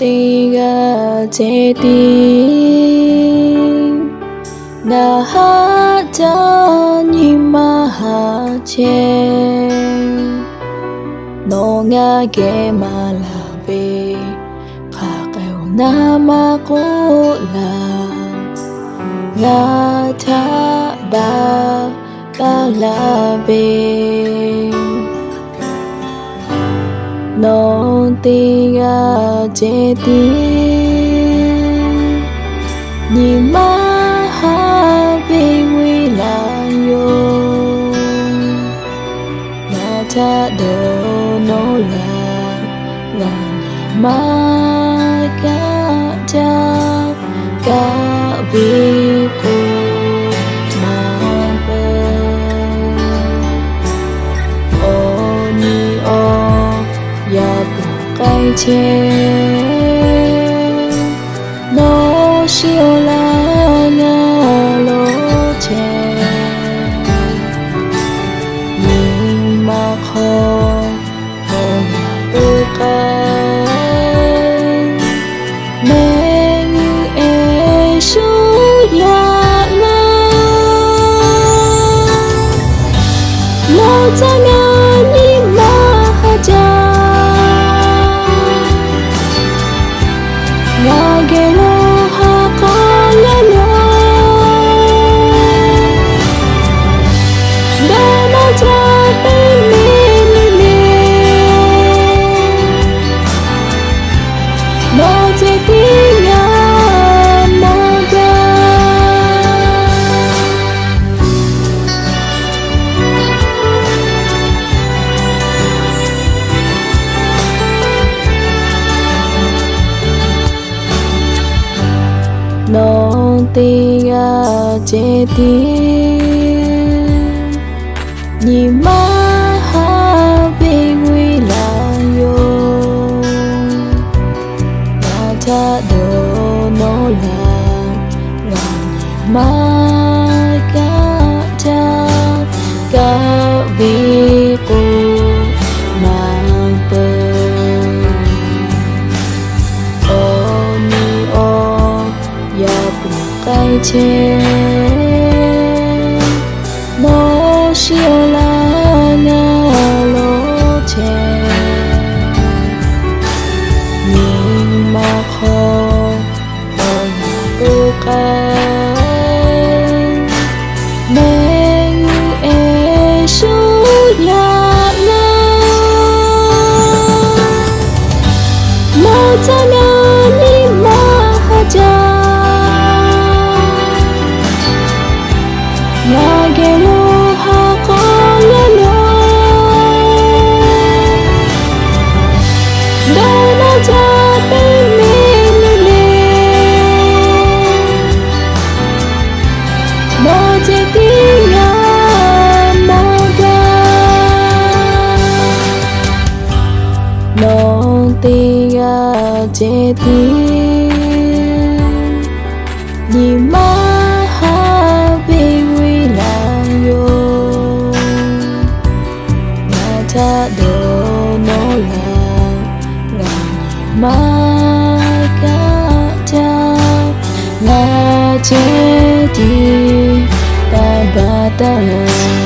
Teˇ g'aˇ ceh tiˉ ngaˬ haˉ caˇ nyi ma haˍ chehˇ. Nawˬ ngaˬ geh maˍ laˬ ve hk'aˬ k'ai-oˬ naˉ maˇ k'oˆ laˬ, ngaˬ htaꞈ baˬ kaˇ laˇ ve. Nawˬ teˇ g'aˇ ceh tiˉ nyi ma haˉ ve g'uiˇ laˬ yoˬ. Ngaˬ htaꞈ dawˇ nawˇ laˬ, ngaˬ nyi ma kaˆ jaˇ kaˆ ve k'o, maˇ peuˬ. Awˬ nyi awˬ yaˇ puˬ k'ai chehˇ, nawˬ shiˍ-oˬ laˇ ngaˬ lo chehˇ. Nyi ma hk'aw awˬ yaˇ puˬ k'ai, mehˆ g'uˇ ehˉ shuˉ yaꞈ laˇ. Nawˬ caˇ ngaˬ nyi ma haˉ jaˇ, ngaˬ geh lo ha k'aw yaˇ lo dawˇ nawˇ jaˇ teˇ miˬ miˬ le. Nawˬ ceh tiˉ ngaˬ mawˬ gaˇ. Nawˬ teˇ g'aˇ ceh tiˉ nyi ma haˉ ve g'uiˇ laˬ yoˬ. Ngaˬ htaꞈ dawˇ nawˇ laˬ, ngaˬ nyi ma kaˆ jaˇ kaˆ ve k'o, maˇ peuˬ. Awˬ nyi awˬ yaˇ puˬ k'ai chehˇ, nawˬ shiˍ-oˬ laˇ ngaˬ lo chehˇ. Nyi ma hk'aw awˬ yaˇ puˬ k'ai, mehˆ g'uˇ ehˉ shuˉ yaꞈ laˇ. Nawˬ caˇ ngaˬ nyi ma haˉ jaˇ, ngaˬ geh lo ha k'aw yaˇ lo dawˇ nawˇ jaˇ teˇ miˬ miˬ le. Nawˬ ceh tiˉ ngaˬ mawˬ gaˇ. Nawˬ teˇ g'aˇ ceh tiˉ nyi ma haˉ ve g'uiˇ laˬ yoˬ. Ngaˬ htaꞈ dawˇ nawˇ laˬ, ngaˬ nyi ma kaˆ jaˇ, ngaˬ ceh tiˉ taˇ baˬ taˇ laˬ.